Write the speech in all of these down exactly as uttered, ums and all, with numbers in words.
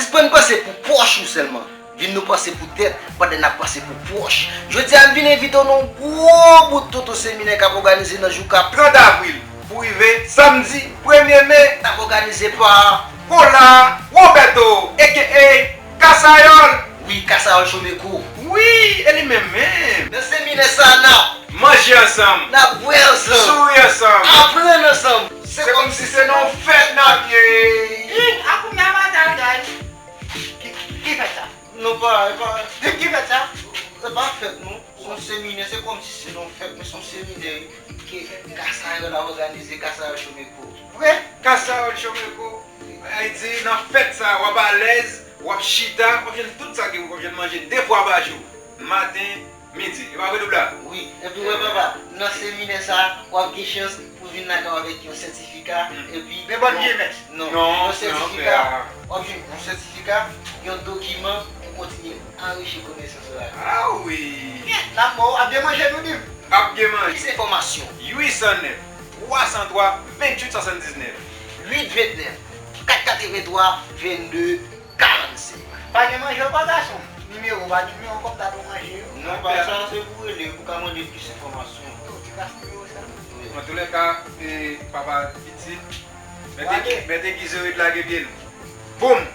Sispann panse pou pòch ou sèlman. Vin nou panse pou tèt pandan n ap panse pou pwòch. Jodi a, m vin envite w nan yon gwo bout tonton seminè k ap òganize nan jou k ap trant avril pou rive samdi premye me. N ap òganize pa Paula Roberto, A K A Kasayòl. Wi, Kasayòl Chomeko. Wi, e li menm menm. Nan seminè sa a, n ap manje ansanm, n ap bwè ansanm, souri ansanm, aprann ansanm. Se kòmsi se nan yon fèt n ap ye. Ih, a kounye a maten, guys. Ki, ki fèt sa? Non, pa, e pa. Ki fèt sa? E pa fèt, non. Se yon seminè, se kòmsi se nan yon fèt, men se yon seminè ke Kasayòl ap òganize, Kasayòl Chomeko. Vre? Kasayòl Chomeko. Ayiti, nan fèt sa, w ap alèz, w ap chita, w ap jwenn tout sa ke w ap jwenn manje de fwa pa jou. Maten, midi. E pa vre, Doubla? Wi. Epi, wè, papa, nan seminè sa, w ap gen chans pou vin lakay ou avèk yon sètifika, epi... Men bòn G M S. Non, non, yon sètifika, w ap jwenn yon sètifika, yon dokiman pou kontinye anrichi konesans ou la. A wi. N ap ba w, ap gen manje, nou di m. Ap gen manje. Plis enfòmasyon. Uit san nèf, twa san twa, venntuit swasanndiznèf. Uit vennèf, kat katrevenntwa, vennde, karannsenk. Pa gen manje ou pa, gason? Nimewo, pa gen nimewo kòm ta pou manje yo? Non, pa sa, se pou rele, pou ka mande plis enfòmasyon. Yo, ti kras nimewo sa. Wi. Antoulèka, e, papa pitit, mete, mete ki zere lage pye nou. Boum!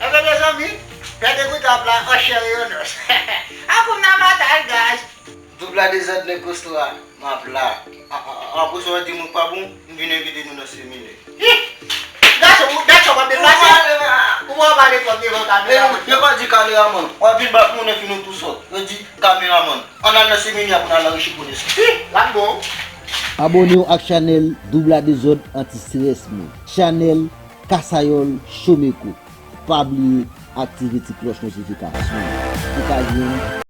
Ebyen, mezanmi, pède kout ap la an chè e an os. Hakuna Matata, guys! Doubla Dezòd nèg kosto a, m ap la. A, a, a, apre sa w di mwen pa bon, m vin envite nou nan seminè. Ih! Gason, ou, gason, w ap deplase? Ou pa pale fò devan kamera. Yo pa di kameramann, w ap vin bat moun epi nou tou sòt. Yo di kameramann. Ann al nan seminè pou n al anrichi konesans. Ih! L ap bon. Abòne w ak chanèl Doubla Dezòd Anti Strès mwen. Chanèl Kasayòl Chomeko. Pa bliye aktive ti klòch notifikasyon pou ka jwenn